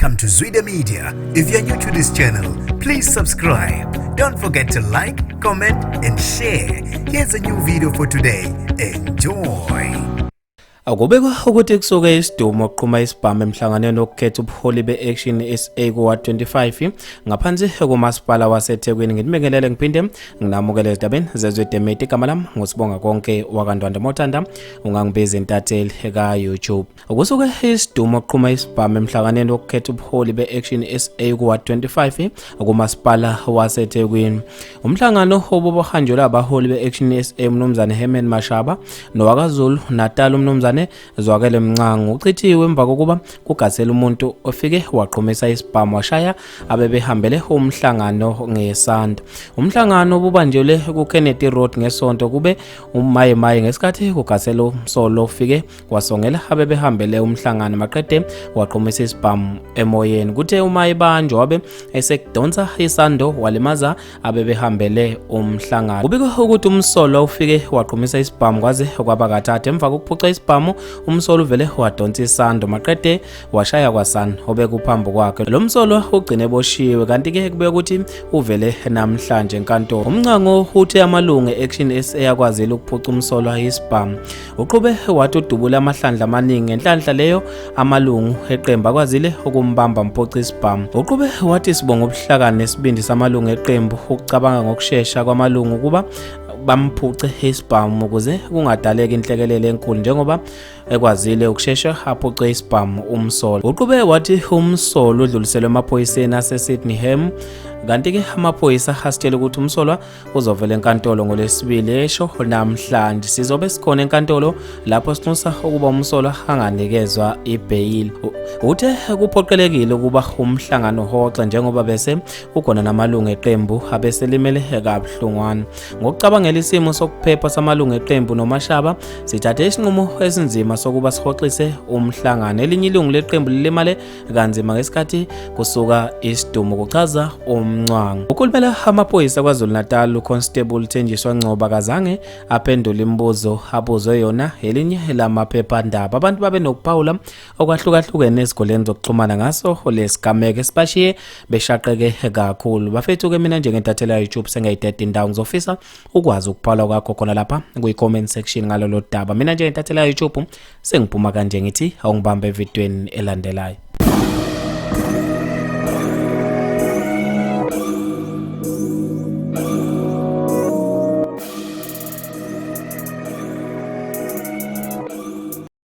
Welcome to Zwida Media. If you're new to this channel, please subscribe. Don't forget to like, comment, and share. Here's a new video for today. Enjoy. Akubikwa ukuthi kusuke isidumo okuqhuma isibhamu emhlanganweni wokukhetha ubuholi be-Action SA kuWard 25 ngaphansi komasipala waseThekwini. Nginibingelele ngiphinde nginamukele ezindabeni zezwe Demeti. Igama lami nguSibonga Konke wakaNdwandwe Mothanda, ungangibiza intatheli ka-YouTube. Kusuke isidumo okuqhuma isibhamu emhlanganweni wokukhetha ubuholi be-Action SA kuWard 25 kumasipala waseThekwini. Umhlangano obubuhanjelwe abaholi be-Action SA uMnumzane Herman Mashaba nowakwaZulu Natal uMnumzane Zwakele Mncango uchithiwe emva kokuba kugasela umuntu ofike waqhumisa isibhamu washaya abebehambele umhlangano ngesanda. Umhlangano obubanjelwe kuKennedy Road ngeSonto kube umaye maye ngesikhathi kugasela umsolo ofike wasongela abebehambele umhlangano maqede waqhumisa isibhamu emoyeni. Kuthe uma ebanjwa wabe esekudonsa isando walimaza abebehambele umhlangano. Kubikwa ukuthi umsolwa ufike waqhumisa isibhamu kwaze kwaba kathathu. Emva kokuphuca isibhamu umsolwa uvele wadonsa isando maqede washaya kwasani obekuphambi kwakhe. Lo msolwa ugcine eboshiwe kanti-ke kubekwa ukuthi uvele namhlanje enkantolo. Umncango uthe amalungu e-Action SA akwazile ukuphuca umsolwa isibhamu. Uqhube wathi udubule amahlandla amaningi ngenhlanhla leyo amalungu eqembu akwazile ukumbamba mphoca isibhamu. Uqhube wathi sibonga ubuhlakani nesibindi samalungu eqembu ukucabanga ngokushesha kwamalungu ukuba bamphuce isibhamu ukuze kungadaleki inhlekelele enkulu njengoba ekwazile ukushesha aphuce isibhamu umsolwa. Uqhube wathi umsolwa udluliselwe emaphoyiseni aseSydney kanti-ke amaphoyisa asitshele ukuthi umsolwa uzovela enkantolo ngoLwesibili esho namhlanje. Sizobe sikhona enkantolo lapho sinxusa ukuba umsolwa anganikezwa ibheyili. Uthe kuphoqelekile ukuba umhlangano uhoxe njengoba bese ukhona namalungu eqembu abeselimele kabuhlungwana. Ngokucabangela isimo sokuphepha samalungu eqembu noMashaba, sithathe isinqumo esinzima sokuba sihoxise umhlangano. Elinye ilungu leqembu lilimale kanzima ngesikhathi kusuka isidumo, kuchaza uMncwango. Ukhulumela amaphoyisa KwaZulu-Natal uConstable Thenjiswa Ngcobo kazange aphendule imibuzo abuzwe yona elinye lamaphephandaba. Abantu babe nokuphawula okwahlukahlukene ezikoleni zokuxhumana ngaso lesigameko esibashiye beshaqeke kakhulu. Bafethu-ke mina njengentatheli ya-YouTube sengiyayideda indawo, ngizofisa ukwazi ukuphawula kwakho khona lapha kwi-comment section ngalolo daba. Mina njengentatheli ya-YouTube sengiphuma kanje ngithi awungibambe evidweni elandelayo.